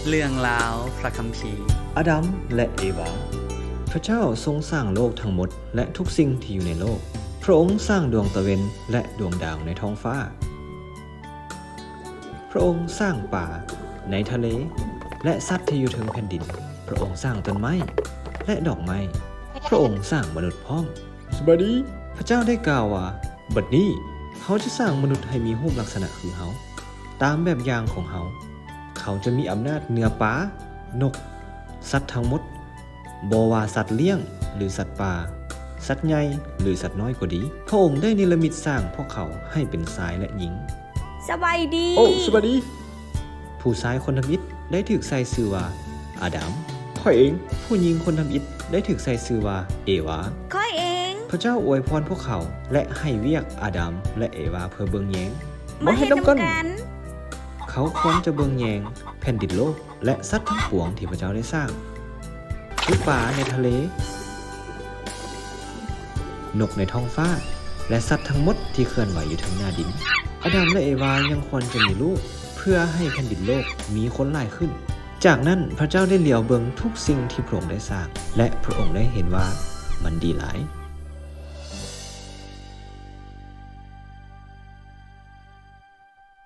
ເລື່ອງລາວພຣະຄຳພີ. ອາດຳ ແລະ ເອວາ. ພຣະເຈົ້າຊົງສ້າງໂລກທັງໝົດ ແລະ ທຸກສິ່ງທີ່ຢູ່ໃນໂລກ. ພຣະອົງສ້າງດວງຕາເວັນ ແລະ ດວງດາວໃນທ້ອງຟ້າ. ພຣະອົງສ້າງປາໃນທະເລ ແລະ ສັດທີ່ຢູ່ເທິງແຜ່ນດິນ. ພຣະອົງສ້າງຕົ້ນໄມ້ ແລະ ດອກໄມ້. ພຣະອົງສ້າງມະນຸດພ້ອມ. ສະບາຍດີ. ພຣະເຈົ້າໄດ້ກ່າວວ່າ, ບັດນີ້ເຮົາຈະສ້າງມະນຸດໃຫ້ມີຮູບລັກສະນະຄືເຮົາ, ຕາມແບບຢ່າງຂອງເຮົາ. ເຂົາຈະມີອຳນາດເໜືອປາ, ນົກ, ສັດທັງໝົດ, ບໍ່ວ່າສັດລ້ຽງ ຫຼື ສັດປ່າ, ສັດໃຫຍ່ ຫຼື ສັດນ້ອຍກໍດີ. ພຣະອົງໄດ້ເນລະມິດສ້າງພວກເຂົາໃຫ້ເປັນຊາຍ ແລະ ຍິງ. ສະບາຍດີ. ໂອ້ ສະບາຍດີ. ຜູ້ຊາຍຄົນທຳອິດໄດ້ຖືກໃສ່ຊື່ວ່າ ອາດຳ. ຂ້ອຍເອງ. ຜູ້ຍິງຄົນທຳອິດໄດ້ຖືກໃສ່ຊື່ວ່າ ເອວາ. ຂ້ອຍເອງ. ພຣະເຈົ້າອວຍພອນພວກເຂົາ ແລະ ໃຫ້ວຽກອາດຳ ແລະ ເອວາເພື່ອເບິ່ງແຍງ. ມາເຮັດນຳກັນ. ເຂົາຄວນຈະເບິ່ງແຍງແຜ່ນດິນໂລກ ແລະ ສັດທັງປວງທີ່ພຣະເຈົ້າໄດ້ສ້າງ. ຄືປາໃນທະເລ, ນົກໃນທ້ອງຟ້າ ແລະ ສັດທັງໝົດທີ່ເຄື່ອນໄຫວຢູ່ເທິງໜ້າດິນ. ອາດຳ ແລະ ເອວາຍັງຄວນຈະມີລູກ ເພື່ອໃຫ້ແຜ່ນດິນໂລກມີຄົນຫຼາຍຂຶ້ນ. ຈາກນັ້ນພຣະເຈົ້າໄດ້ຫຼຽວເບິ່ງທຸກສິ່ງທີ່ພຣະອົງໄດ້ສ້າງ ແລະ ພຣະອົງໄດ້ເຫັນວ່າມັນດີຫຼາຍ.